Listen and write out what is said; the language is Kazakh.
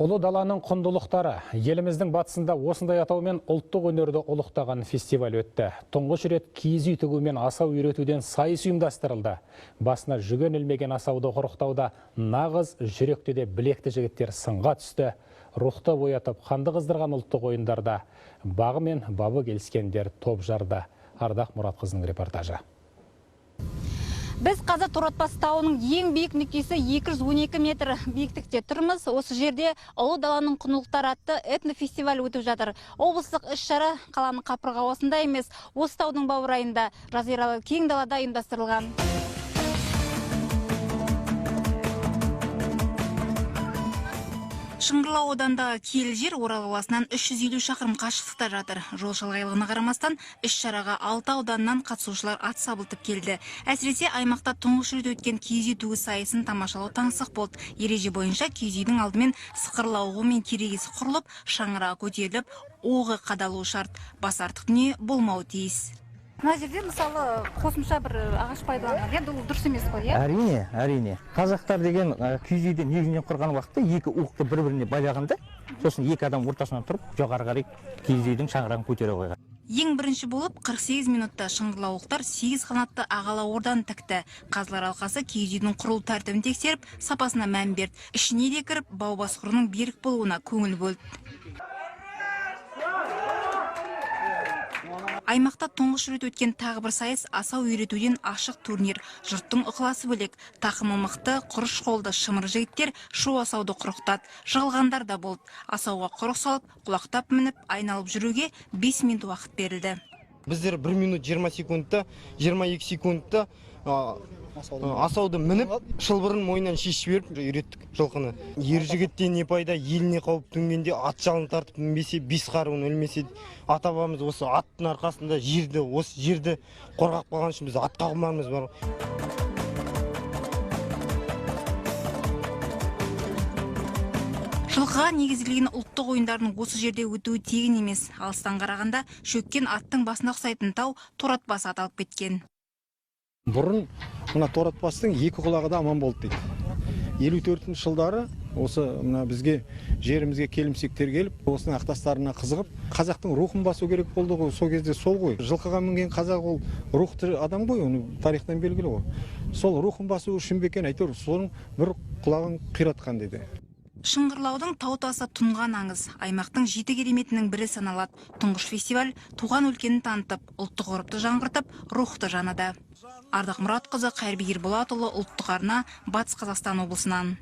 Ұлы даланың құндылықтары. Еліміздің батысында осындай атаумен ұлттық өнерді ұлықтаған фестиваль өтті. Тұңғыш рет киіз үй тігу мен асау үйретуден сайыс ұйымдастырылды. Басына жүген ілмеген асауды құрықтауда нағыз жүректі де білекті жігіттер сынға түсті. Рухты оятып, қанды қыздырған ұлттық ойындарда бағы мен бабы келіскендер топ жарды. Ардақ Мұратқызының репортажы. Біз қазір Торатбас тауының ең биік нүктесі 212 метр биіктікте тұрмыз. Осы жерде Ұлы даланың құндылықтары атты этнофестиваль өтіп жатыр. Облыстық іс-шара қаланың қапырық ауасында емес, осы таудың баурайында, жазиралы кең далада ұйымдастырылған. Шыңғырлау ауданындағы киелі жер Орал қаласынан 350 шақырым қашықтықта жатыр. Жол шалғайлығына қарамастан іс-шараға 6 ауданнан қатысушылар ат сабылтып келді. Әсіресе аймақта тұңғыш рет өткен киіз үй тігу сайысын тамашалау таңсық болды. Ереже бойынша киіз үйдің алдымен сықырлауығы мен керегесі құрылып, шаңырағы көтеріліп, оғы қадалуы шарт. Бас артық дүние болмауы тиіс. Мына жерде мысалы қосымша бір ағаш пайдаланған, енді ол дұрыс емес қой, иә? Әрине, әрине. Қазақтар деген киіз үйді негізінен құрған уақытта екі уықты бір-біріне байлағанда, сосын екі адам ортасынан тұрып, жоғары қарай киіз үйдің шаңырағын көтере қойған. Ең бірінші болып 48 минутта шыңғырлауықтар 8 қанатты ағала орданы тікті. Қазылар алқасы киіз үйдің құрылу тәртібін тексеріп, сапасына мән берді. Ішіне де кіріп, бау басқұрының берік болуына көңіл бөлді. Аймақта тұңғыш рет өткен тағы бір сайыс асау үйретуден ашық турнир. Жұрттың ықыласы бөлек. Тақымы мықты, құрыш қолды шымыр жігіттер шу асауды құрықтады. Жығылғандар да болды. Асауға құрық салып, құлақтап мініп, айналып жүруге 5 минут уақыт берілді. Біздер 1 минут 20 секундта, 22 секундта асауды мініп, шылбырын мойнынан шешіп жіберіп үйреттік жылқыны. Ер жігіттен не пайда, еліне қауіп төнгенде ат жалын тартып мінбесе, бес қаруын ілмесе, ата бабамыз осы аттың арқасында жерді, осы жерді қорғап қалған үшін біз атқа құмармыз бар. Жылқыға негізделген ұлттық ойындардың осы жерде өтуі тегін емес. Алыстан қарағанда шөккен аттың басына ұқсайтын тау Торатбасы аталып кеткен. Бұрын мына Торатбастың екі құлағы да аман болды дейді. 54 жылдары осы мына бізге жерімізге келімсектер келіп, осының ақтастарына қызығып, қазақтың рухын басу керек болды ғой, сол кезде сол ғой. Жылқыға мінген қазақ ол рухты адам ғой, оны тарихтан белгілі ғой. Сол рухын басу үшін бе екен, әйтеуір соның бір құлағын қиратқан дейді. Шыңғырлаудың тау тасы тұнған аңыз, аймақтың жеті кереметінің бірі саналады. Тұңғыш фестиваль туған өлкені танытып, ұлттық ғұрыпты жаңғыртып, рухты жанады. Ардақ Мұратқызы, Қайырбек Ерболатұлы, Ұлттық арна, Батыс Қазақстан облысынан.